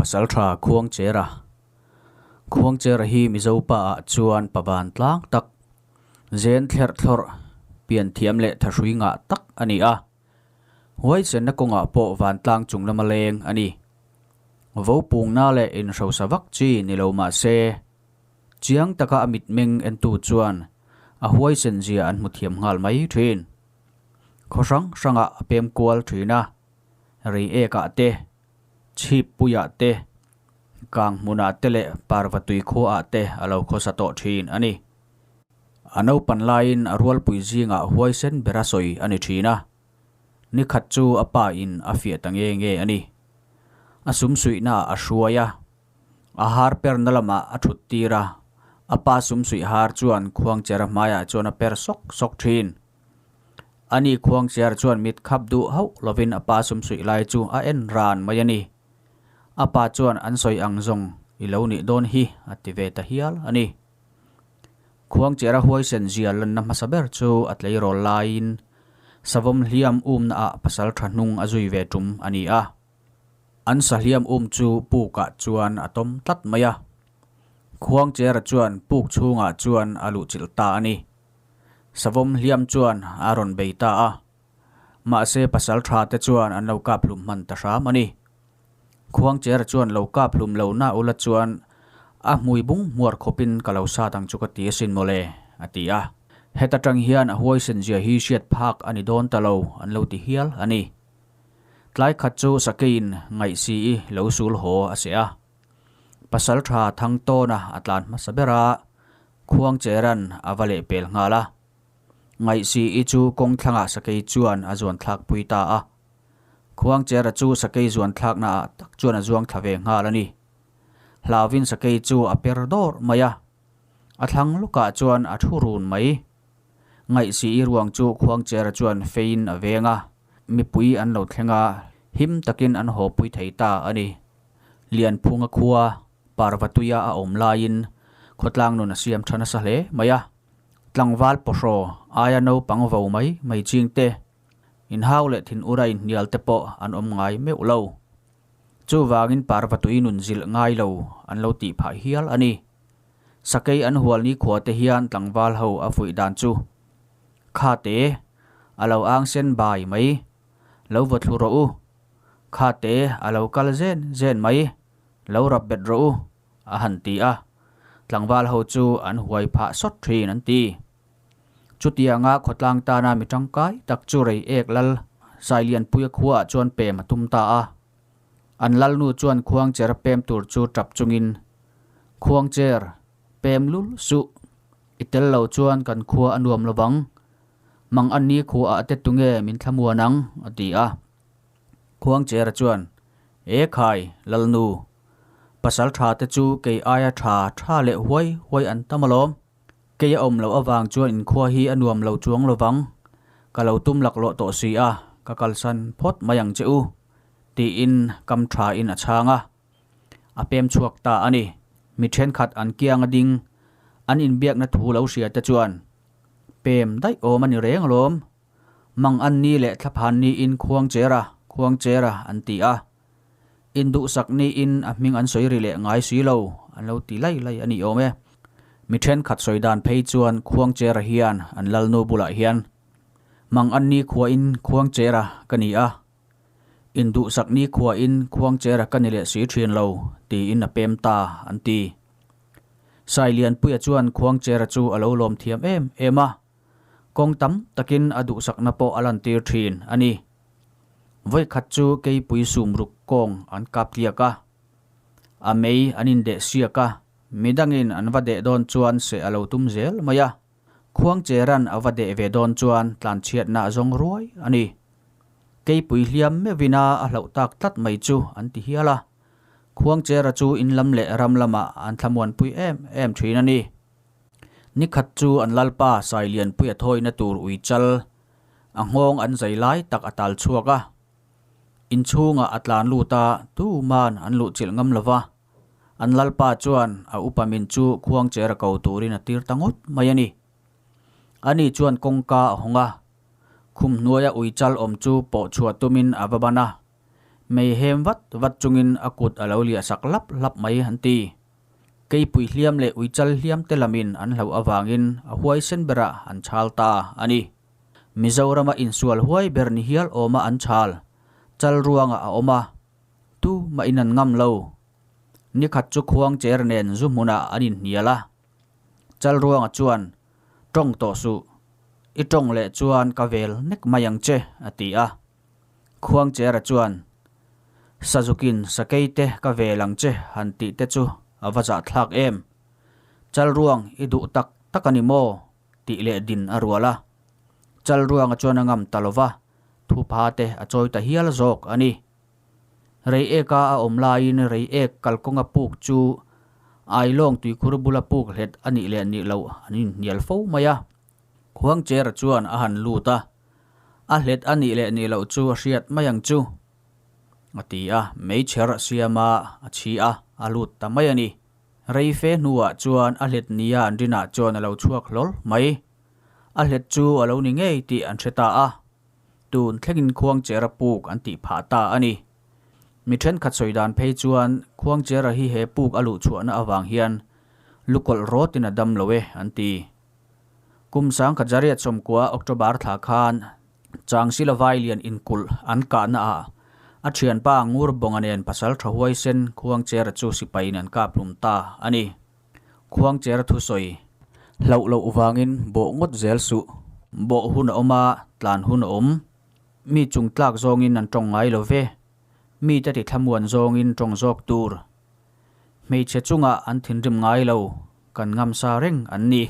Pasaltha Khuangchera Khuangchera hi Mizo pa ah chuan pavan tlang tak, zen thlerh thlawrh, pian thiam leh thahrui ngah tak a ni a. Huaisenna kawngah pawh vantlang chung lama leng a ni. Vo pungna leh inhrosa vak chi ni lo mah se, chiang taka a mitmeng entu chuan a huaisen zia an hmu thiam nghal mai thin. Khaw hrang hrangah a pem kual thin a, rei ekah te, chhip puiah te, kang hmunah te leh parva tui khuaah te a lo khawsa tawh thin a ni. A naupan laiin a rualpui zingah huaisen bera sawi a ni thin a, ni khat chu a pa in a fiah ta nge nge a ni. A sum suihnaah a hruai a, a har perna lamah a thut tir a, a pa sum suih har chuan khuangchera hmaiah chuan a per sawk sawk thin. Ani khuangcher chuan mit khap duh hauh lovin a pa sum suih lai chu a en ran mai a ni. A pa chuan an sawi ang zawng i lo nih dawn hi a ti ve ta hial a ni. Khuangchera huaisen zia lanna hmasa ber chu a tleirawl laiin savawm hliam umna ah pasal tha hnung a zui ve tum a ni a. An sa hliam um chu pukah chuan a tawm tlat mai a. Khuangchera chuan puk chhungah chuan a luhchilh ta a ni. Savawm hliam chuan a rawn bei ta a. Mahse pasal tha te chuan an lo kap hlum hman ta hram a ni. Khuangchera chuan lo kap hlum lo na ula chuan a hmui bung hmuar khawpin ka lo sat ang chu ka ti asin mawle, a ti a. Heta tang hian a huaisen zia hi hriat phak a ni dawn ta lo an lo ti hial a ni. Tlai khat chu sakeiin ngaihsii lo sul haw a seh a. Pasal tha thang tawna a tlan hmasa ber a, Khuangcheran a va leh pel nghal a. Ngaihsii chu kawng thlangah sakei chuan a zuan thlak pui ta a. Khuangchera chu sakei zuan thlakna ah tak chuan a zuang thla ve nghal a ni. Hlauvin sakei chu a per dawr mai a, a thlang lawkah chuan a thu run mai. Ngaihsii ruang chu Khuangchera chuan feiin a veng a, mipui an lo thleng a, him takin an haw pui thei ta a ni. Lianphunga khua Parvatuia a awm laiin khawtlang nun a siam tha nasa hle mai a, tlangval pawhraw aia naupang vo mai mai ching te, Inhau leh thinura inhnial te pawh an awm ngai meuh lo. Chuvangin Parvatui nun zilh ngai lo an lo tih phah hial a ni. Sakei an hual nikhua te hian tlangval ho a fuih dan chu, Kha te, a lo ang sen bai mai, lo vaw thlu rawh u. Kha te, a lo kal zen zen mai, lo rap bet rawh u, a han ti a. Tlangval ho chu an huai phah sawt thin an ti. Chutianga khawtlang tana mi tangkai tak chu rei ek lal Sailianpuia khuaah chuan pem a tum ta a. An lalnu chuan khuangcher pem tur chu tap chungin, Khuangcher, pem lul suh. I tel lo chuan kan khua a nuam lovang. Mang an ni khuaah te tunge min thlamuan ang? a ti a. Khuangchera chuan, E khai, lalnu, pasal tha te chu kei aia tha tha leh huai huai an tam alawm. Kei a awm loh avang chuan inkhua hi a nuam lo chuang lovang, ka lo tum laklawh tawh si a, ka kalsan phawt mai ang che u, tiin kam thain a chhang a. A pem chhuak ta a ni. Mi thenkhat an kiang a ding, an inbiakna thu lo hria te chuan, Pem daih awm a ni reng alawm, mang an ni leh thlaphan niin Khuangchera, Khuangchera an ti a. Induhsak niin a hming an sawi ri leh ngai si lo, an lo ti lai lai a ni awm e. Mi thenkhat sawi dan phei chuan Khuangchera hian an lalnu bulah hian, Mang an ni khuain Khuangchera ka ni a, induhsak ni khuain Khuangchera ka ni leh si thin lo, tiin a pem ta, an ti. Sailianpuia chuan Khuangchera chu a lo lawm thiam em em a, kawng tam takin a duhsakna pawh a lantir thin a ni. Vawikhat chu keipui sumruk kawng an kap tliak a, a mei an indeh siak a, midangin an va deh dawn chuan seh a lo tum zel mai a, Khuangcheran a va deh ve dawn chuan tlanchhiatna a zawng ruai a ni. Keipui hliam meuhin a a hlauh tak tlat mai chu an ti hial a, Khuangchera chu in lam leh ram lamah an thlamuanpui em em thin a ni. Nikhat chu an lalpa Sailianpuia thawina tur ui chal a nghawng an zai lai tak a tal chhuak a. Inchhungah a tlan lut a, tuman an luh chilh ngam lo va. An lalpa chuan a upa min chu khuangcher a ko turin a tir ta ngawt mai a ni. Ani chuan kawngka a hawng a, khum hnuaia ui chal awm chu pawh chhuah tumin a va ban a. Mei hem vat vat chungin a kut a lo liah sak lap lap mai an ti. Keipui hliam leh uichal hliam te lamin an hlauh avangin a huaisen berah an chhal ta a ni. Mizorama insual huai ber ni hial awma an chhal, chal ruangah a awm a, tu mah in an ngam lo. Nikhat chu khuang cher nen zu hmunah an inhnial a. Chal ruangah chuan, Tawng tawh suh, i tawng leh chuan ka vel nek mai ang che, a ti a. Khuangchera chuan, Sazukin sakei te ka vel ang che han tih te chu a va zahthlak em? Chalruang i duh tak tak a ni maw? tih leh din a rual a. Chalruanga chuan a ngam ta lo va, thupha te a chawi ta hial zawk a ni. Rei eka a awm laiin rei ek kalkawnga puk chu Ailawng tuikhur bula puk hlet a nih leh nih loh an inhnial fo mai a. Khuangchera chuan a han lut a, A hlet a nih leh nih loh chu a hriat mai ang chu, a ti a, meichher a siam a, a chhi a, a lut ta mai a ni. Rei fe hnuah chuan a hlet nia an rinah chuan a lo chhuak hlawl mai. A hlet chu a lo ni ngei tih an hre ta a, tun thlengin Khuangchera puk an tih phah ta a ni. Mi thenkhat sawi dan phei chuan Khuangchera hi he puk a luh chhuahna avang hian lukawlh rawtin a dam lo e an ti. Kum sangkhat zariat sawmkua October thla khan Changsila Vailian inkulh an kahna ah a thianpa Ngur Bawnga nen pasal tha huaisen Khuangchera chu sipaiin an kap hlum ta a ni. Khuangchera thusawi hlauh loh vangin bawh ngawt zel suh. Bawh hun a awm a, tlan hun a awm. Mi chung tlak zawngin an tawng ngai lo ve. Mite ti thlamuan zawngin tawng zawk tur. Hmeichhe chungah an thinrim ngai lo, kan ngamsa reng an ni.